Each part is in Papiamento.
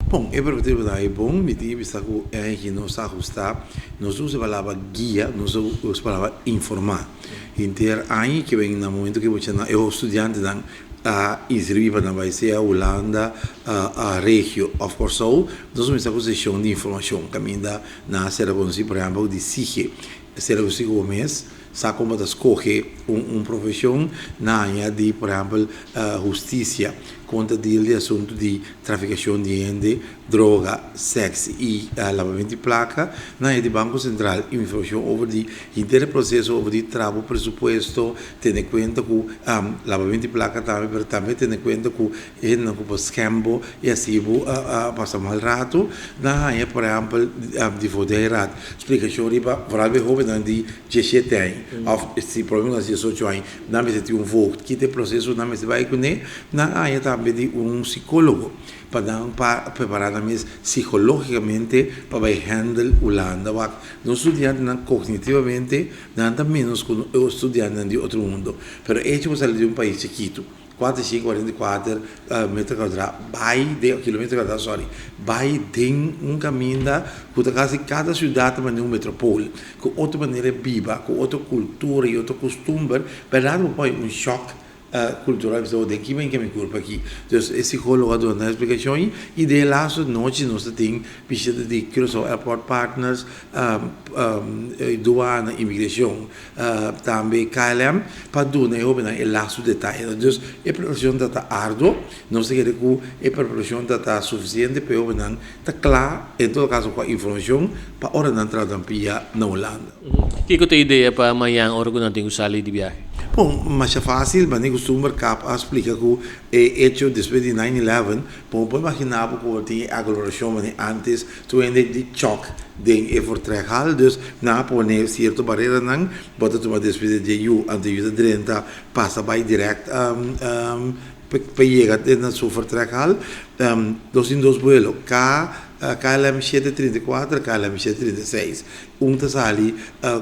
Bon, e perspektiva ta bon. Mi tin bista ku eigenlijk nos a ahustá, nos usa e palabra guia, nos usa e palabra informá. Henter aña ku bin na momento ku bo e studiantenan a inskribí pa nan bai sea Hulanda, a regio òf Kòrsou, nos kuminsá ku seshon di informashon, kaminda nan sera konosí, por ehèmpel, di SIGE, sera konosí ku mes, sa kon ta skohe un profeshon na área di, por ehèmpel, hustisia, kon ta deal di asuntu di trafikashon di hende, droga, sèks i labamentu di plaka, na área di Banko Sentral, informashon over di henter proseso over di traha presupuesto, tene kuenta ku labamentu di plaka tambe, pero tambe tene kuenta ku hende ku por scam bo i asina bo pasa mal ratu, na área, por ehèmpel, di Voogdijraad, splikashon riba, vooral bij hóbennan di 17 aña, òf si por lo menos 18 aña, nan mester tin un voogd, ki ta e proseso nan mester bai kuné, na área tambe di un sikólogo, pa nan pa prepará nan mes psikológikamente pa bai handle Hulanda. Wak, nos studiantenan kognitivamente nan ta ménos ku studiantenan di otro mundu, pero hecho ku sali di un pais chikitu, 444 meter kuadrá, bai den kilometer kuadrá, sorry, bai den un kaminda ku ta kasi kada siudat ta manera un metropol, ku otro manera di biba, ku otro kultura i otro kustumber, bèrdat bo por un shock kultural, bisa den ki men ke mi kurpa aki. Dus e sikólogo a duna eksplikashon i den e laatste nochi nos tin bishita di Curaçao Airport Partners, duana, imigrashon, tambe KLM, pa duna e hóbennan e laatste detaye. Dus e preparashon ta arduo, nos ta kere ku e preparashon ta sufisiente pa e hóbennan ta kla, en todo kaso ku informashon, pa ora nan traha nan pia na Hulanda. Kiko ta e idea pa mañan ora ku nan tin ku sali di biahe? Bon, masha fásil, manera kustumber KAP a splika ku e hecho despues di 9-11, bon, por imaginá ku tin aglomerashon manera antes, tur hende di chòk den e vertrekhal, dus nan a pone sierto bareranan, bo ta tuma despedida di e yu, anto yu ta drenta pasa bai dirèkt pa yega na su vertrekhal. Nos tin dos buelo, K, KLM 734, KLM 736. Un ta sali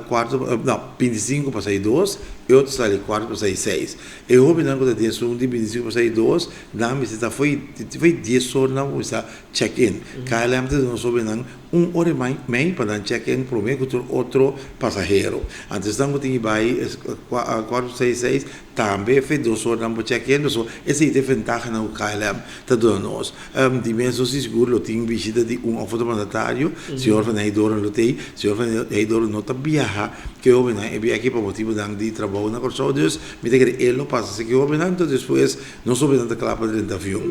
kuarto, no, 2.35, i otro sali 5.45. E hóbennan ku ta den esun di 2.35, nan mester ta fo'i 10 or nan kuminsá check-in. KLM ta duna nos hóbennan un ora i mei pa nan check-in promé ku tur otro pasahero. Anto esnan ku tin ku bai 5.45 tambe fo'i 2 or nan por check-in, so esei ta e ventahanan ku KLM ta duna nos. Di mes nos sigur lo tin bishita di un òf otro mandatario, señor Van Heydoorn lo t'ei, señor Van Heydoorn no ta biaha ku e hóbennan, e biaha aki pa motibunan di trabou na Kòrsou, dus mi ta kere e lo pasa esaki hóbennan, anto despues nos hóbennan ta kla pa drenta avion.